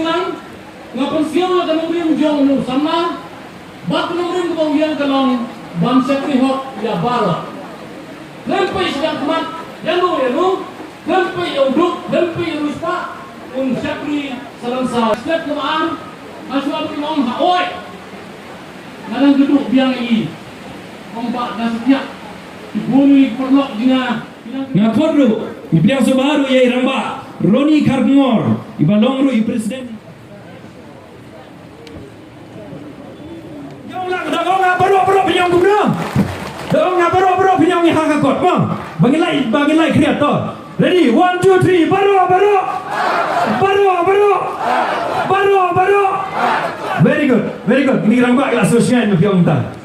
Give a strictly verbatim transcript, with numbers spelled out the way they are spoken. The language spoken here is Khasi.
Nga, nga pynshai ïa ka nongrim jong u samla bad ka nongrim kaba u ïeng ka long ban shakri hok ïa baroh. Khlem peit sha khmat ïa no ïa no, khlem peit ïa u duk, khlem peit ïa u riewspah, un shakri sa lem sa. Step kaba ar, ha shuwa ba kin ong ha oi, nga dang kduh biang ïa i. Ong ba nga satia. Ki bun ki paralok jong nga. Nga khot ruh, i pdiang sngewbha ruh ïa i rangbah Ronnie Kharkongor, iba long ruh i president. Ïong lang, da ong nga baroh baroh phin ïong kumno? Da ong nga baroh baroh phin ïong ïa ha ka kot mo. Ba ngin lait, ba ngin lait khriat to. Ready, one, two, three, baroh baroh. Baroh baroh. Baroh baroh. Very good, very good. Ini rangbah ila sosngai na phi ong ta.